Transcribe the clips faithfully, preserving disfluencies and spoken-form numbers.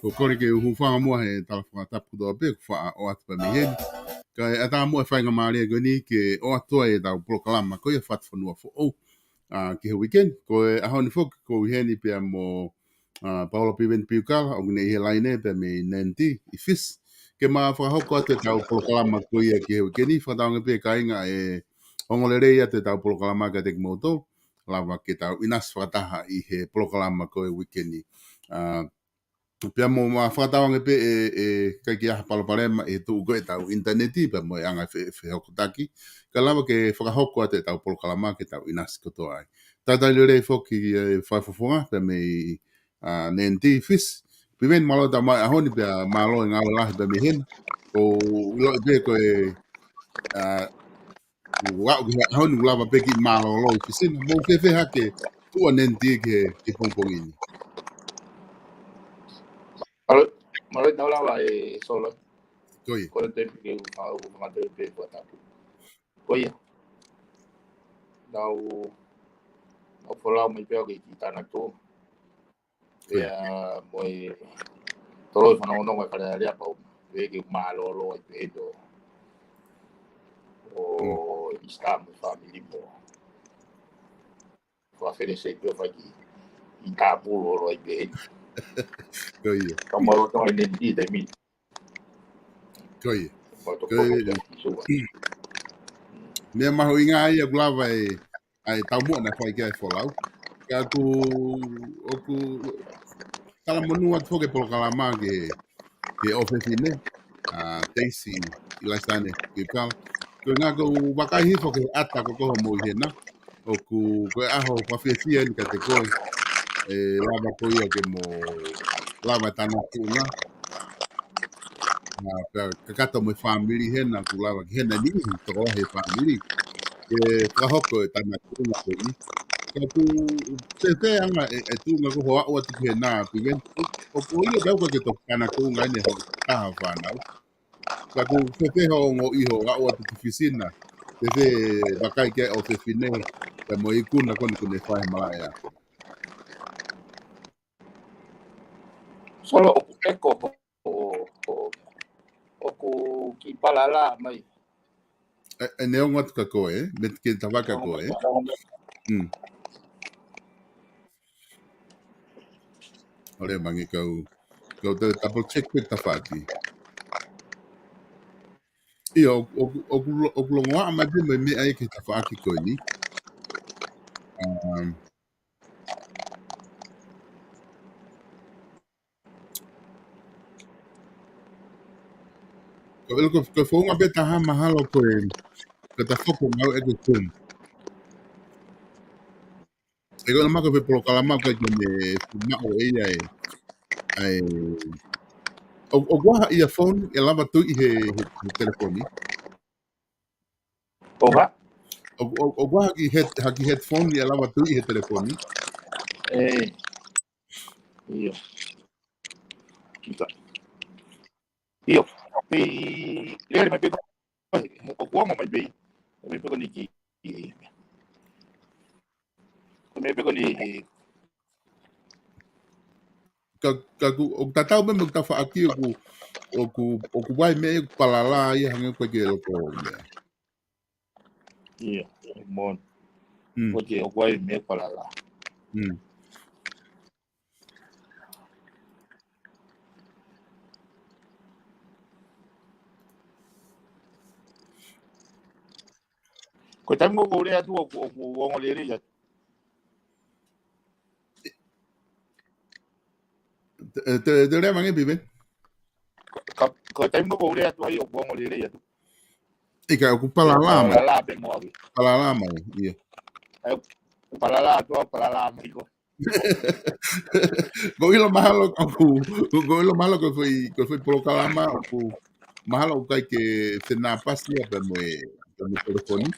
Ko e kole ke u hūfanga muʻa he tala fakatapu kotoa pē, kuo faʻa ʻoatu pē mei heni. Kae ʻatā muʻa e faingamālie ko eni ke ʻoatu ai ʻetau polokalama ko ia Fatufonua Foʻou, ʻa, ki he uike ni. Ko e ʻaho ni foki ʻoku ou ʻi heni pea mo, ʻa, Paula Piveni Piukala, ʻoku ne ʻi he laine pea mei Nadi ʻi Fisi. Ke ma fakahoko atu ʻetau polokalama ko ia ki he uike ni, fakatauange pē kāinga ʻe ongo lelei atu ʻetau polokalama kiate kimoutolu, lava ke tau ʻinasi fakataha ʻi he polokalama ko e uike ni. ʻA, pea mo ma fakatauange pē ʻe, ʻe ʻikai ke ʻi ai ha palopalema ʻi he tuʻu ko ē ʻetau ʻinitaneti, pea mo e anga e fe-, fehokotaki, kae lava ke fakahoko atu ʻetau polokalama ke tau ʻinasi kotoa ai. Talitali lelei foki e fakafofonga pea mei, ʻa, Nadi ʻi Fisi. Piveni, mālō e tau mai ʻaho ni pea mālō e ngāue lahi pea mei heni. ʻOku ou ʻiloʻi pē ko e, ʻa, ʻoku ou aʻu ki he ʻaho ni ʻoku lava pē ke mālōlō ʻi Fisi na. Mou fēfē hake tuʻa Nadi ki he, ki he pongipongi ni? Mālō, mālō e tau lava ʻe Solo. Ko ia. Ko e te pike u fa-, u fanga te pe fakatapu. Ko ia. Nau, nau folau mai pē au ki he kiʻi tānaki tuʻunga. Ko ia. Pea mo e tolo e fanongonongo e Fale Alea pau. Pea ke mālōlō ai pē ʻo, ʻo Mm. ʻIsita mo e fāmili mo. Ko a fele se pio faki i tāpulu ʻo loi pē. Ko ia. Ka mālō tau ʻi Nadi te mi. Ko ia. Ko ia. Meʻa mahuʻinga ia ʻoku lava e, ʻa e taumuʻa naʻe fai ki ai e folau. Ka ʻoku, ʻoku talamonū atu foki e polokalama ki he, ki he ʻofefine, ʻa, Daisy ʻIlaisane Piukala. Ko e ʻuhinga ʻoku ou vakai hifo ki he ʻata ko ē ʻoku mou ʻi hena. ʻOku, ko e ʻaho fakafiefia eni kiate koe. ʻE lava ko ia ke mo lava tānaki tuʻunga. ʻA, pea kakato mo e fāmili hena, ʻoku lava ki hena ni, tokolahi e fāmili. Ke fakahoko e tānaki tuʻunga ko eni. Ka ʻoku fēfē anga e, e tuʻunga ko hoʻo aʻu atu ki hena, Piveni? ʻO, ʻoku ou ʻilo ʻoku ʻikai ke toki tānaki tuʻunga eni hoʻo taha fānau. Ka ʻoku fēfē hoʻo ongoʻi hoʻo aʻu atu ki Fisi na? Fēfē vakai ki he ʻofefine, pea mo e ikuna ko eni ʻoku ne fai he malaʻe ako? Solo, ʻoku ʻeko, ʻo, ʻo, ʻoku kiʻi palala mai. ʻE, ʻe neongo atu kia koe, ē? Mei he kiʻi tafaʻaki kia koe, ē? Mm. ʻOleva ange kau, kau te double check pē tafaʻaki. ʻIo, ʻoku, ʻoku, ʻoku lo-, ʻoku longoaʻa mai pē mo e meʻa ia ki he tafaʻaki ko eni. Um, Ko e, ko e, ko e founga pē taha mahalo ko e, ko e tafoki ngāue ʻeku Zoom. ʻE ko e ʻuhinga ko e foʻi polokalama ko ē ke ne maʻu ʻe ia e, ʻa e, ʻo, ʻoku ʻi ai ha earphone ʻe lava tui he, he, he telefoni? ʻOku ʻi ai? ʻO, ʻo, ʻoku ʻi ai ha kiʻi head-, ha kiʻi headphone ʻe lava tui he telefoni? ʻE. ʻIo. ʻIo. ʻIo. Pea lele mai pē ko, ʻoku ongo mai pē. Mai pē ko eni ki, mai pē ko eni. Ka, ka ʻoku, ʻoku tatau pē mo e tafaʻaki ʻoku, ʻoku, ʻoku ʻi ai e meʻa ʻoku palala ia hangē ʻoku ʻikai ke loko meʻa. ʻIo, mo. Mm. ʻOku ʻi ai e meʻa palala. Mm. Ko e taimi ʻoku ou lea atu ʻoku, ʻoku ongo lelei atu. Te, te, te lea mai ange, Piveni. Ka, ko e taimi ʻoku ou lea atu ai ʻoku ongo lelei atu. ʻIkai, ʻoku palala mai. Palala pē mo au. Palala mai, ʻio. ʻAi, ʻoku palala atu au, palala mai ko. ʻOku ou ʻilo mahalo ʻoku, ʻoku ou ʻilo mahalo ko e foʻi, ko e foʻi polokalama ʻoku mahalo ʻoku ʻikai ke fenāpasi ia pea mo e, pea mo e telefoni.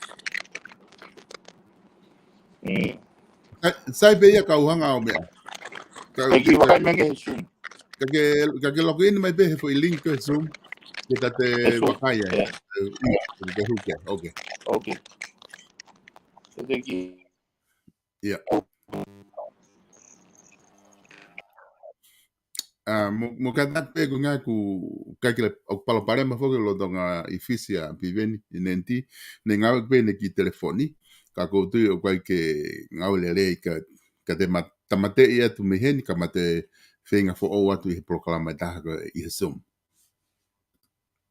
Mm. Sai, sai pē ia kau hanga ʻo meʻa. Ka, ʻEiki, ka, vakai mai ange he Zoom. Ka ke, ka ke log in mai pē he foʻi link ko ē Zoom. Ke ta te He Zoom, vakai ai. Yeah. ʻE, ʻio, ke huke, okay. Okay. Thank you. ʻIo. ʻa, mo, mo ka tatu pē ko e ngaahi ku, ka kila, ʻoku palopalema foki lolotonga ʻi Fisi ʻa Piveni, ʻi Nenti, ne ngāue pē ʻene kiʻi telefoni, ka ʻoku ou tui ʻoku ʻikai ke ngāue lelei ka, ka te ma, tāmateʻi atu mei heni, ka ma te feinga foʻou atu ʻi he polokalama ʻe taha ko ē ʻi he Zoom.